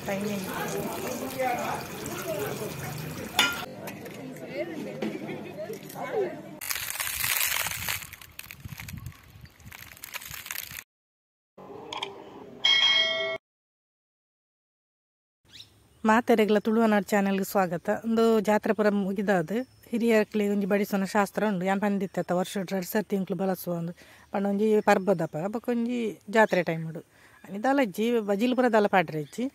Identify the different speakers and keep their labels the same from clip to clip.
Speaker 1: Timing ಮಾತೆರೆಗಳ ತುಳುವನಾಡು ಚಾನೆಲ್ಗೆ ಸ್ವಾಗತ. ಒಂದು ಜಾತ್ರೆ ಪುರ ಮುಗಿದಾದ ಹಿರಿಯರ್ಕಲಿ ಒಂಜಿ ಬಡಿಸೋನ ಶಾಸ್ತ್ರ ಉಂಡು. ಯಾನ್ ಪಂದಿತ್ತ ವರ್ಷ 2 ಸರ್ತಿ ಇಂಕ್ಲು ಬಳಸುವ ಒಂದು ಪಂಡ ಒಂಜಿ ಪರ್ಬದಪ್ಪ ಬೊಕ ಒಂಜಿ ಜಾತ್ರೆ ಟೈಮ್ ಉಂಡು. ದಾಲಜ್ಜಿ ಬಜಿಲ್ ಪುರ ದಾಲ ಪಾಡ್ರೆಜ್ಜಿ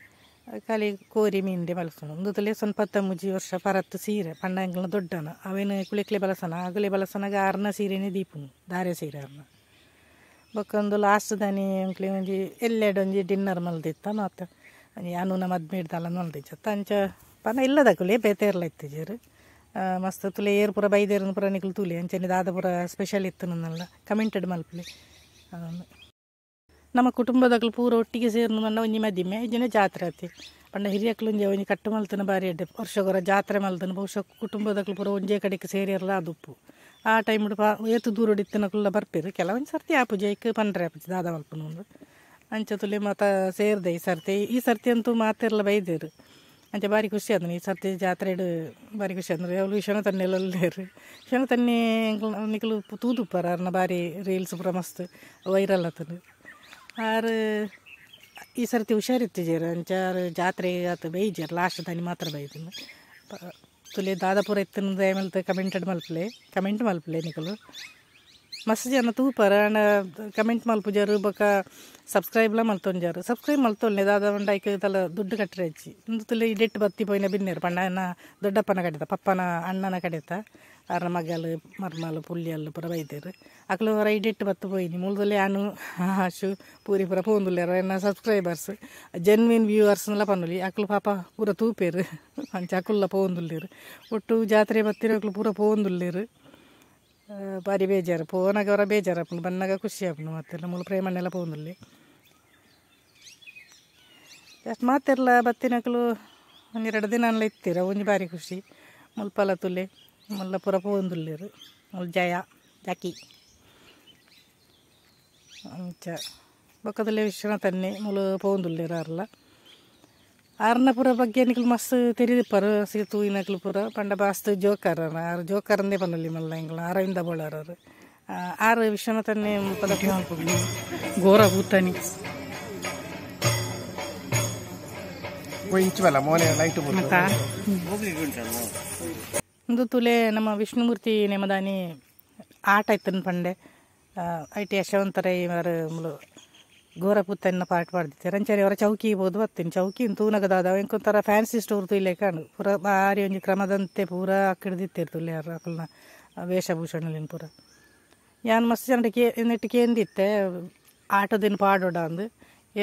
Speaker 1: ಖಾಲಿ ಕೋರಿ ಮೀನ್ಡೆ ಬಳಸೋಣ. ಒಂದು ತಲೆ 9 ವರ್ಷ ಪರತ್ತು ಸೀರೆ ಪಂಡ ಎಂಕ್ಲ ದೊಡ್ಡನ ಅವೇನು ಕುಳಿಕ್ಲೆ ಬಳಸೋಣ ಆಗಲೇ ಬಳಸೋನಾಗ ಆರ್ನ ಸೀರೆನೇ ದೀಪುನು ದಾರೆ ಸೀರೆ ಆರ್ನ. ಬೊಕ ಒಂದು ಲಾಸ್ಟ್ ದಾನಿ ಎಂಕ್ಲೆ ಒಂಜಿ ಎಲ್ಲೆಡೆ ಒಂಜಿ ಡಿನ್ನರ್ ಮಲ್ದಿತ್ತ ಮಾತ ಅನುನ ಮದ್ಮೇಡ್ದಲ್ಲ ಮಲ್ದಿಚ್ಚತ್ತ ಅಂಚ ಪನ ಇಲ್ಲದಕುಲೆ ಬೇತೇರ್ಲ ಇತ್ತಿಜೇರು ಮಸ್ತ್ ತುಲೆ ಏರ್ ಪೂರ ಬೈದೇರ್ನ ಪೂರ ನಿಕುಲು ತೂಲೆ ಅಂಚನೆ ದಾದ ಪೂರ ಸ್ಪೆಷಲ್ ಇತ್ತು ನನ್ನೆಲ್ಲ ಕಮೆಂಟೆಡ್ ಮಲ್ಪಲೆ. ನಮ್ಮ ಕುಟುಂಬದಕ್ಲು ಪೂರ ಒಟ್ಟಿಗೆ ಸೇರ್ನು ಮನ್ನ ಒಂಜಿ ಮದಿಮೆ ಇಜ್ಜಿನ ಜಾತ್ರೆ ಆತಿ ಪಂಡ ಹಿರಿಯಕ್ಲು ಒಂಜಿ ಒಂಜಿ ಕಟ್ಟು ಮಲ್ತನ ಬಾರಿ ಎಡ್ಡೆ ವರ್ಷಗೊರ ಜಾತ್ರೆ ಮಲ್ತನ ಬಹುಶಃ ಕುಟುಂಬದಕ್ಲು ಪೂರ ಒಂಜೇ ಕಡೆಗೆ ಸೇರಿರಲ್ಲ ಅದುಪ್ಪು ಆ ಟೈಮ್ ಏತು ದೂರ ಇತ್ತಿನಕುಲ್ಲ ಬರ್ಪೇರು. ಕೆಲವೊಂದು ಸರ್ತಿ ಆಪುಜಿ ಐಕ್ ಪಂಡ್ರೆ ಆಪುಜಿ ದಾದ ಮಲ್ಪುನ ಅಂಚ ತುಲೆ ಮಾತ ಸೇರಿದೆ ಈ ಸರ್ತಿ. ಈ ಸರ್ತಿ ಅಂತೂ ಮಾತೆಲ್ಲ ಬೈದೇರು ಅಂಚ ಭಾರಿ ಖುಷಿ ಆದನು ಈ ಸರ್ತಿ ಜಾತ್ರೆಡು ಭಾರಿ ಖುಷಿ ಆದ್ರು. ಅವಳು ವಿಶ್ವನ ತನ್ನೆಲ್ಲ ವಿಶ್ವನ ತನ್ನೆ ನಿಕಲು ತೂದುಪ್ಪಾರ ಅರ್ನ ಭಾರಿ ರೀಲ್ಸ್ ಪೂರ ಮಸ್ತ್ ವೈರಲ್ ಆತನು. ಆರು ಈ ಸರ್ತಿ ಹುಷಾರಿತ್ತಿಜೇರು ಅಂಚ ಆರು ಜಾತ್ರೆ ಆತು ಬೈಜಾರು ಲಾಸ್ಟ್ ತನಿ ಮಾತ್ರ ಬೈದನು. ತುಲೆ ದಾದಾಪುರ ಇತ್ತನ ದಯಮಲ್ತ ಕಮೆಂಟೆಡ್ ಮಲ್ಪಲೆ ಕಮೆಂಟ್ ಮಲ್ಪಲೆ ನಿಕಲು ಮಸ್ತ್ ಜನ ತೂಪಾರ ಅಂಡ ಕಮೆಂಟ್ ಮಲ್ಪುಜಾರು ಬೊಕ ಸಬ್ಸ್ಕ್ರೈಬ್ಲ ಮಲ್ತೊಂಜಾರು ಸಬ್ಸ್ಕ್ರೈಬ್ ಮಲ್ತೊಲ್ಲೆ ದಾದ ಉಂಡ ಐಕ್ ತಲ ದುಡ್ಡು ಕಟ್ಟರೆ ಹಚ್ಚಿ ಇಂದು ತುಲೆ ಡೆಟ್ ಬತ್ತಿ ಪೋಯಿನ ಬಿನ್ನೇರು ಪಂಡ ದೊಡ್ಡಪ್ಪನ ಕಡೆತ ಪಪ್ಪನ ಅಣ್ಣನ ಕಡೆತ ಅರ್ನ ಮಗಲು ಮರ್ಮಲು ಪುಲ್ಯಲ್ಲು ಪೂರ ಬೈದೇರು ಅಕ್ಲು ಹೊರ ಇಡೆಟ್ ಬತ್ತು ಪೋಯಿನಿ ಮೂಲದಲ್ಲೇ ಅನು ಆಶು ಪೂರಿ ಪೂರ ಪೋಂದುಲ್ಲೇರು ಎನ್ನ ಸಬ್ಸ್ಕ್ರೈಬರ್ಸ್ ಜೆನ್ವಿನ್ ವ್ಯೂವರ್ಸ್ನೆಲ್ಲ ಪನ್ನುಲಿ ಅಕ್ಲು ಪಾಪ ಪೂರ ತೂಪೇರು ಅಂಚ ಅಕುಲ್ಲ ಪೋಂದುಲ್ಲೇರು ಒಟ್ಟು ಜಾತ್ರೆ ಬತ್ತಿರ ಅಕ್ಲು ಪೂರ ಪೋಂದುಲ್ಲೇರು. ಭಾರಿ ಬೇಜಾರು ಪೋನಾಗ ಅವರ ಬೇಜಾರು ಆಪುಂಡು ಬನ್ನಾಗ ಖುಷಿ ಆಪುಂಡು ಮತ್ತೆಲ್ಲ ಮೂಲ ಪ್ರೇಮನ್ನೆಲ್ಲ ಪೋಂದುಲ್ಲೆ ಜಸ್ಟ್ ಮಾತೆಲ್ಲ ಬತ್ತಿನಕಲು ಒಂದೆರಡು ದಿನ ಎಲ್ಲ ಇತ್ತೀರ ಒಂಜಿ ಭಾರಿ ಖುಷಿ. ಮುಲ್ಪಲ ತುಲೆ ಮುಲ್ಲ ಪೂರ ಪೋಂದುಲ್ಲೇರು ಮುಲ್ ಜಯ ಜಾಕಿ ಅಂಚ ಬೊಕ್ಕದಲ್ಲೇ ವಿಶ್ವನಾಥನ್ನೇ ಮುಲು ಪೋಂದುಲ್ಲೇರು ಅರ್ಲ ಆರ್ನ ಪೂರ ಬಗ್ಗೆ ನಿಕಲು ಮಸ್ತ್ ತೆರಿದಿಪ್ಪರು ತೂಯಿನಕ್ಲು ಪೂರ ಪಂಡ ಬಾಸ್ತು ಜೋಕರ್ ಆರು ಜೋಕರಂದೇ ಪನ್ನುಲಿ ಮಲ್ಲ ಎಂಗ್ಲ ಅರವಿಂದ ಬೋಳಾರರು ಆರು ವಿಶ್ವನಾಥನ್ನೇ ಪದ ಗೋರ ಭೂತಾನಿ ಒಂದು ತುಲೆ ನಮ್ಮ ವಿಷ್ಣುಮೂರ್ತಿ ನೆಮದಾನಿ ಆಟ ಇತ್ತನ ಪಂಡೆ I T ಯಶವಂತರ ಮುಲು ಗೋರ ಪುತ್ತನ್ನ ಪಾಠ ಪಾಡ್ದಿತ್ತಾರೆ ಅಂಚಾರಿ ಅವರ ಚೌಕಿ ಬೋದು ಬತ್ತೀನಿ ಚೌಕಿ ತೂನಗದಾದ ಎಂಕೊಂಥರ ಫ್ಯಾನ್ಸಿ ಸ್ಟೋರ್ ತುಯ್ಲೆ ಕಾಣು ಪೂರ ಭಾರಿ ಒಂಜಿ ಕ್ರಮದಂತೆ ಪೂರ ಅಕ್ಕಿಡ್ದಿತ್ತೇರು ತುಲೆ ಯಾರು ಅಕಲ್ನ ವೇಷಭೂಷಣಲಿನ ಪೂರ ಯಾನ್ ಮಸ್ತ್ ಜನ ನೆಟ್ಟು ಕೇಂದಿತ್ತೆ ಆಟೋದಿನ ಪಾಡೋಡ ಅಂದು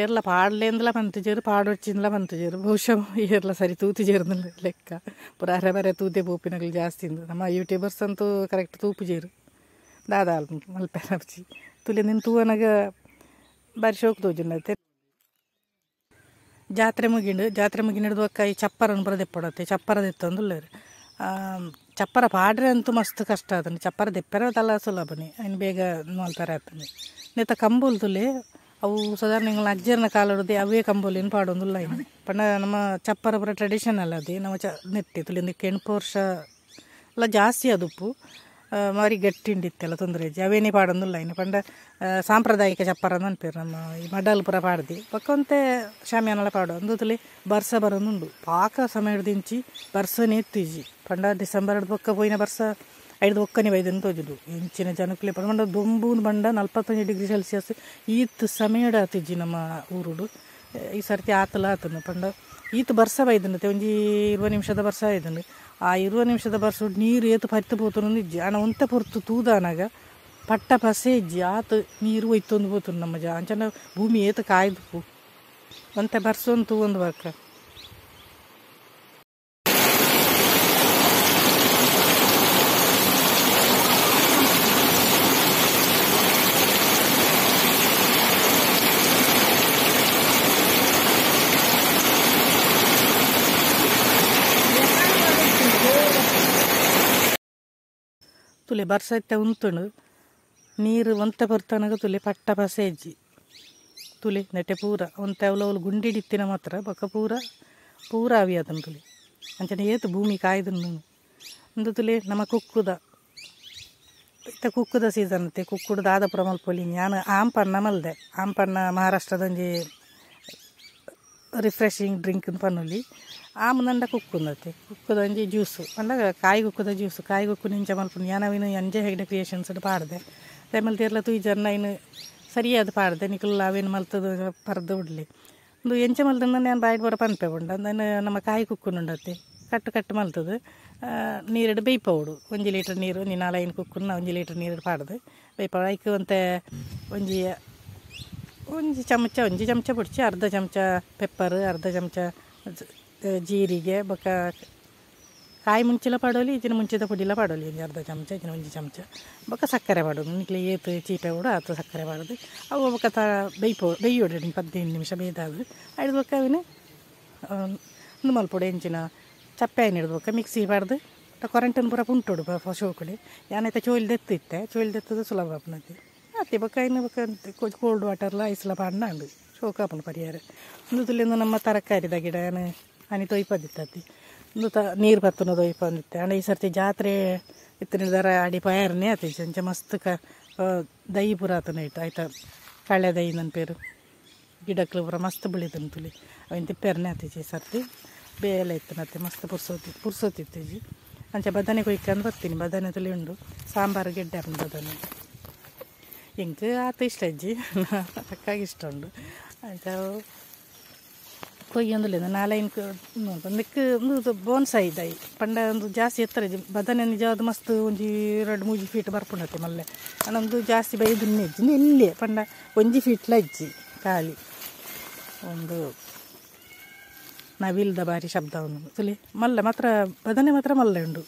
Speaker 1: ಏರ್ಲ ಪಾಡ್ಲೇಂದಲ ಪಂತುಜೇರು ಪಾಡೊಚ್ಚಿಂದಲ ಪಂತುಜೇರು ಬಹುಶಃ ಏರ್ಲ ಸರಿ ತೂತುಜೇರು ಲೆಕ್ಕ ಪೂರ ಅರೆ ಬರೆ ತೂತೆ ಪೋಪಿನಗಳು ಜಾಸ್ತಿ ಇಂದು ನಮ್ಮ ಯೂಟ್ಯೂಬರ್ಸ್ ಅಂತೂ ಕರೆಕ್ಟ್ ತೂಪುಜೇರು ದಾದಾ ಮಲ್ಪೆ ತುಲೆ ನಿನ್ನ ತೂವನಾಗ ಬಾರಿ ಶೋಕ್ ತೋಜುಂಡತೆ. ಜಾತ್ರೆ ಮುಗಿಂಡು ಜಾತ್ರೆ ಮುಗಿಂಡು ಬೊಕ್ಕ ಈ ಚಪ್ಪರನ್ನು ಪೂರ ದೆಪ್ಪಡತ್ತೆ ಚಪ್ಪರ ದೆತ್ತೊಂದುಲ್ಲೇರು ಚಪ್ಪರ ಪಾಡ್ರೆ ಅಂತೂ ಮಸ್ತ್ ಕಷ್ಟ ಆತಂಡು ಚಪ್ಪರ ದೆಪ್ಪರೆ ತಲ ಸುಲಭನೆ ಅಯ್ನ್ ಬೇಗ ಮಲ್ಪರೆ ಆತಂಡು. ನೆತ್ತ ಕಂಬುಲು ತುಲೆ ಅವು ಸಾಧಾರಣ ಎಂಗ್ಲ ಅಜ್ಜೆರ್ನ ಕಾಲೊಡ್ದು ಅವೇ ಕಂಬುಲಿನ ಪಾಡೊಂದುಲ್ಲ ಇನ್ನು ಪಂಡ ನಮ್ಮ ಚಪ್ಪರ ಪೂರ ಟ್ರೆಡಿಷನಲ್ ಅದೇ ನಮ್ಮ ಚ ನೆತ್ತಿ ತುಲೆ 8 ವರ್ಷ ಎಲ್ಲ ಜಾಸ್ತಿ ಅದುಪ್ಪು ಮಾರಿ ಗಟ್ಟಿ ಉಂಡಿತ್ತೆಲ್ಲ ತೊಂದರೆ ಇಜ್ಜಿ ಅವೇನೇ ಪಾಡೊಂದುಲ್ಲ ಇನ್ನು ಪಂಡ ಸಾಂಪ್ರದಾಯಿಕ ಚಪ್ಪರ ಅನ್ಪೇರು ನಮ್ಮ ಈ ಮಡಲ್ ಪೂರ ಪಾಡ್ದಿ ಬೊಕ್ಕ ಶಾಮಿಯಾನಲ ಪಾಡು ಅಂದು ತುಲೆ ಬರ್ಸ ಬರೋದುಂಡು ಪಾಕ ಸಮಯ ದಿಂಚಿ ಬರ್ಸನೇ ಇತ್ತಿಜಿ ಪಂಡ ಡಿಸೆಂಬರ್ ಬೊಕ್ಕ ಪೋಯಿನ ಬರ್ಸ 5 ಒಕ್ಕನೆ ಬೈದನ್ನು ತೋಜುದು ಇಂಚಿನ ಜನಕ್ಕಲೆ ಪಂಡ ದೊಂಬು ಬಂಡ 45 ಡಿಗ್ರಿ ಸೆಲ್ಸಿಯಸ್ ಈತ್ ಸಮಯಡ ಆತಿಜ್ಜಿ ನಮ್ಮ ಊರುಡು. ಈ ಸರ್ತಿ ಆತಲ ಆತನು ಪಂಡ ಈತ ಬರ್ಸ ಬೈದನತೆ ಒಂಜಿ 20 ನಿಮಿಷದ ಬರ್ಸ ಆಯ್ತನು ಆ 20 ನಿಮಿಷದ ಬರ್ಸ ನೀರು ಏತು ಪತ್ತು ಪೋತನು ಇಜ್ಜಿ ಅಣ ಒಂತ ಪೊರ್ತು ತೂದಾನಾಗ ಪಟ್ಟ ಪಸೆ ಇಜ್ಜಿ ಆತ ನೀರು ಒಯ್ತೊಂದು ಪೋತನು ನಮ್ಮ ಜ ಅಂಚನ ಭೂಮಿ ಏತು ಕಾಯ್ದು ಒಂತೆ ಬರ್ಸೊಂದು ತೂವೊಂದು ಬರ್ಕ. ತುಲೆ ಬರ್ಸ ಇತ್ತೆ ಉಂತುಂಡು ನೀರು ಒಂತೆ ಬರ್ತನಗ ತುಲೆ ಪಟ್ಟ ಪಸೆ ಇಜ್ಜಿ ತುಲೆ ನೆಟ್ಟೆ ಪೂರ ಒಂತೆ ಅವಲವಲು ಗುಂಡಿಡಿತ್ತಿನ ಮಾತ್ರ ಬೊಕ್ಕ ಪೂರ ಪೂರ ಆವಿ ಅದನ್ನು ತುಲೆ ಅಂಚನೆ ಏತು ಭೂಮಿ ಕಾಯ್ದನ್ನು ಒಂದು ತುಲೆ ನಮ್ಮ ಕುಕ್ಕುದ ಇತ್ತ ಕುಕ್ಕುದ ಸೀಸನ್ ಅತ್ತೆ ಕುಕ್ಕುಡು ದಾದಪುರ ಮಲ್ಪೊಲಿ ನಾನು ಆಂಪನ್ನ ಮಲ್ದೆ ಆಂಪನ್ನ ಮಹಾರಾಷ್ಟ್ರದೊಂಜಿ ರಿಫ್ರೆಶಿಂಗ್ ಡ್ರಿಂಕ್ ಪನ್ನುಲಿ ಆಮನಂಡ ಕುಕ್ಕುಂದತ್ತೆ ಕುಕ್ಕುದೊಂಜಿ ಜ್ಯೂಸು ಪಂಡ ಕಾಯಿ ಕುಕ್ಕುದ ಜ್ಯೂಸು ಕಾಯಿ ಕುಕ್ಕು ನಿಂಚ ಮಲ್ಪುನು ಯಾನವಿನ ಎಂಜೆ ಹೆಗ್ಡೆ ಕ್ರಿಯೇಷನ್ಸ್ ಪಾಡ್ದೆ ತೈಮಲ್ ತೀರ್ಲ ತೂಯ್ಜರ್ನ ಇನ್ನು ಸರಿಯಾದ ಪಾಡ್ದೆ ನಿಕುಲ್ ಅವೇನು ಮಲ್ತದ ಪರ್ದು ಉಡ್ಲಿ ಒಂದು ಎಂಚ ಮಲ್ತಂದ ನಾನು ಬಾಯ್ಡ್ ಬರ ಪನ್ಪೆ ಉಂಡ ಅಂದನ್ನು ನಮ್ಮ ಕಾಯಿ ಕುಕ್ಕುನುಂಡತ್ತೆ ಕಟ್ಟು ಕಟ್ಟು ಮಲ್ತದ ನೀರಿಡು ಬೇಯ್ಪೌಡು 1 ಲೀಟರ್ ನೀರು ಒಂಜಿ 4-5 ಕುಕ್ಕುನ 1 ಲೀಟರ್ ನೀರು ಪಾಡ್ದು ಬೇಯ್ಪೌಡು ಐಕ್ ಒಂತೆ ಒಂಜಿ ಒಂಜಿ ಚಮಚ ಒಂಜಿ ಚಮಚ ಪುಡ್ಚಿ ಅರ್ಧ ಚಮಚ ಪೆಪ್ಪರ್ ಅರ್ಧ ಚಮಚ ಜೀರಿಗೆ ಬೊಕ್ಕ ಕಾಯಿ ಮುಂಚಿಲ ಪಾಡೋಲಿ ಇಜಿನ ಮುಂಚಿದ ಪುಡಿಲ ಪಾಡೋಲಿ ಒಂಜಿ ಅರ್ಧ ಚಮಚ ಇಜಿನ ಒಂಜಿ ಚಮಚ ಬೊಕ್ಕ ಸಕ್ಕರೆ ಪಾಡೋದು ನಿಕ್ಲೆ ಏತು ಚೀಪೆ ಕೂಡ ಆತು ಸಕ್ಕರೆ ಪಾಡೋದು ಅವು ಬೊಕ್ಕ ತ ಬೇಯ್ಪೋ ಬೇಯ್ಯೋಡು 15 ನಿಮಿಷ ಬೇಯ್ದಾದು ಐದು ಬೊಕ್ಕ ಅವಿನ ಒಂದು ಮಲ್ಪೊಡು ಎಂಚಿನ ಚಪ್ಪೆ ಹಿಡ್ದು ಬೊಕ್ಕ ಮಿಕ್ಸಿ ಪಾಡ್ದು ಕೊರಂಟನ್ ಪೂರ ಪುಂಟೋಡು ಶೋಕುಡಿ ಯಾನೈತೆ ಚೋಲಿ ದೆತ್ತು ಇತ್ತೆ ಚೋಲಿ ದೆತ್ತದು ಸುಲಭ ಆಪುನತಿ ಅತ್ತೆ ಬೊಕ್ಕ ಇನ್ನು ಬೊಕ್ಕ ಕೋಲ್ಡ್ ವಾಟರ್ಲ ಐಸ್ಲ ಪಾಡ್ನ ಅಂಡು ಶೋಕ ಆಪುಂಡು ಪರಿಹಾರ ಒಂದು ತುಲಿಂದು ನಮ್ಮ ತರಕಾರಿದ ಗಿಡ ಏನು ಅನಿ ತೊಯ್ಪದಿತ್ತತಿ ಒಂದು ತ ನೀರು ಪತ್ತುನ ತೊಯ್ಪಂದಿತ್ತೆ ಅಂಡ ಈ ಸರ್ತಿ ಜಾತ್ರೆ ಇತ್ತಿನ ದರ ಅಡಿ ಪಯರ್ನೇ ಆತಿ ಅಂಚ ಮಸ್ತ್ ಕ ದೈ ಪೂರ ಆತನ ಇಟ್ಟು ಆಯ್ತಾ ಕಳೆ ದೈ ನನ್ನ ಪೇರು ಗಿಡಕ್ಲು ಪೂರ ಮಸ್ತ್ ಬೆಳಿತನ ತುಲಿ ಅವಿನ ತಿಪ್ಪೆರ್ನೇ ಆತಿಜಿ ಈ ಸರ್ತಿ ಬೇಲೆ ಇತ್ತನತ್ತೆ ಮಸ್ತ್ ಪುರ್ಸೋತಿತ್ತೀಜಿ ಅಂಚ ಬದನೆ ಕೊಯ್ಕಂದು ಬರ್ತೀನಿ ಬದನೆ ತುಲಿ ಉಂಡು ಸಾಂಬಾರು ಗೆಡ್ಡೆ ಹಾಕೊಂಡು ಬದನೆ ಎಂಕ್ ಆತ ಇಷ್ಟ ಅಜ್ಜಿ ಅಕ್ಕಾಗಿ ಇಷ್ಟ ಉಂಡು ಆಯ್ತಾ ಕೊಯ್ಯೊಂದುಲ್ಲ ನಾಲೈನ್ ಒಂದಕ್ಕೆ ಒಂದು ಬೋನ್ಸಾಯಿ ದೈ ಪಂಡ ಒಂದು ಜಾಸ್ತಿ ಎತ್ತರ ಬದನೆ ನಿಜವಾದ ಮಸ್ತ್ ಒಂಜಿ 2-3 ಫೀಟ್ ಬರ್ಪುಂಡತ್ತೆ ಮಲ್ಲೆ ಒಂದು ಜಾಸ್ತಿ ಬೈದು ಇಜ್ಜಿ ಎಲ್ಲಿ ಪಂಡ 1 ಫೀಟ್ಲ ಅಜ್ಜಿ ಖಾಲಿ ಒಂದು ನವಿಲ್ದ ಬಾರಿ ಶಬ್ದ ಒಂದು ತುಲಿ ಮಲ್ಲೆ ಮಾತ್ರ ಬದನೆ ಮಾತ್ರ ಮಲ್ಲೆ ಉಂಡು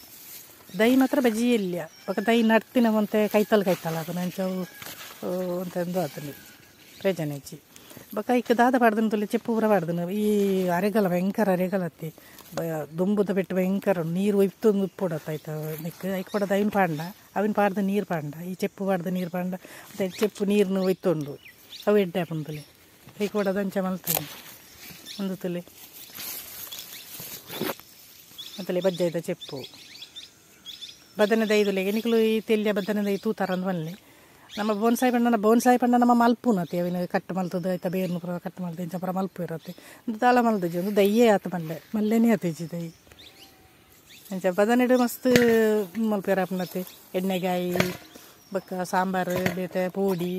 Speaker 1: ದೈ ಮಾತ್ರ ಬಜ್ಜಿ ಎಲ್ಲಿಯ ಬೊಕ್ಕ ದೈ ನಡ್ತಿನ ಒಂತೆ ಕೈತಲ್ ಕೈತಲ್ ಅದು ನಂಚವು ಒಂತೆ ಆತನಿ ಪ್ರಯೋಜನ ಹೆಚ್ಚಿ ಬೊಕ್ಕ ಐಕ್ ದಾದ ಪಾಡ್ದನ ತುಲಿ ಚೆಪ್ಪು ಪೂರ ಪಾಡ್ದನ ಈ ಅರೆಗಲ ಭಯಂಕರ ಅರೆಗಲ ಅತ್ತಿ ದುಂಬುದ ಪೆಟ್ಟು ಭಯಂಕರ ನೀರು ಒಯ್ತೊಂದು ಉಪ್ಪೊಡತ್ತ ಆಯ್ತು ನಿಕ್ ಐಕ್ ಪಡದ ಅವಿನ ಪಾಂಡ ಅವಿನ ಪಾಡ್ದ ನೀರು ಪಾಂಡ ಈ ಚೆಪ್ಪು ಪಾಡ್ದ ನೀರು ಪಾಂಡ ಮತ್ತೆ ಚೆಪ್ಪು ನೀರನ್ನು ಒಯ್ತೊಂಡು ಅವು ಎಡ್ಡೆ ಆಪುಂಡು ತುಲಿ ಐಕ್ ಪಡದ ಅಂಚ ಮಲ್ತದೆ ಒಂದು ತುಲಿ ಮತ್ತೆ ಬಜ್ಜಾಯ್ದ ಚೆಪ್ಪು ಬದನೆ ದೈದುಲೆಗೆ ನಿಕಲು ಈ ತೆಲ್ಯ ಬದನೆ ದೈ ತೂತಾರಂದು ಬನ್ನಿ ನಮ್ಮ ಬೋನ್ಸಾಯಿ ಪಂಡ ಬೋನ್ಸಾಯಿ ಪಂಡ ನಮ್ಮ ಮಲ್ಪುನತಿ ಅವಿನ ಕಟ್ಟು ಮಲ್ತದ ಆಯ್ತಾ ಬೇರ್ನು ಪೂರ ಕಟ್ಟು ಮಲ್ತು ಇಂಚ ಪೂರ ಮಲ್ಪು ಇರತ್ತೆ ಒಂದು ತಾಳ ಮಲ್ದಜಿ ಒಂದು ದಯ್ಯೇ ಆತ ಮಲ್ಲೆ ಮಲ್ಲೆನೇ ಆತೇಜಿ ದೈ ಅಂಚ ಬದನೆಡು ಮಸ್ತ್ ಮಲ್ಪೇರ ಆಪುನತಿ ಎಣ್ಣೆಗಾಯಿ ಬೊಕ್ಕ ಸಾಂಬಾರು ಬೇತೆ ಪೋಡಿ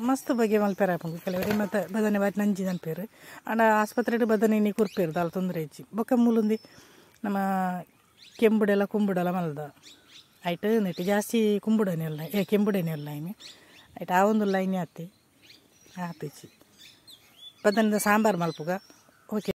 Speaker 1: ಮಸ್ತ್ ಬಗೆ ಮಲ್ಪೇರ ಆಪುಂಡು ಕೆಲವರು ಮತ್ತು ಬದನೆ ಬಾರಿ ನಂಜಿ ನನ್ಪೇರು ಅಂಡ ಆಸ್ಪತ್ರೆಡು ಬದನೆ ನೀ ಕುರ್ಪೇರು ದಾಲ್ ತೊಂದರೆ ಹೆಚ್ಚಿ ಬೊಕ್ಕ ಮೂಲುಂದಿ ನಮ್ಮ ಕೆಂಬುಡೆಲ್ಲ ಕುಂಬುಡೆಲ್ಲ ಮಲ್ದ ಐಟ್ ನೆಟ್ ಜಾಸ್ತಿ ಕುಂಬುಡನೆ ಅಲ್ಲ ಏ ಕೆಂಬುಡನೆ ಅಲ್ಲ ಇನ್ನು ಐಟ್ ಆ ಒಂದು ಲೈನ್ ಆತಿ ಆತಿಚಿ ಬದನೆದ ಸಾಂಬಾರು ಮಲ್ಪುಗ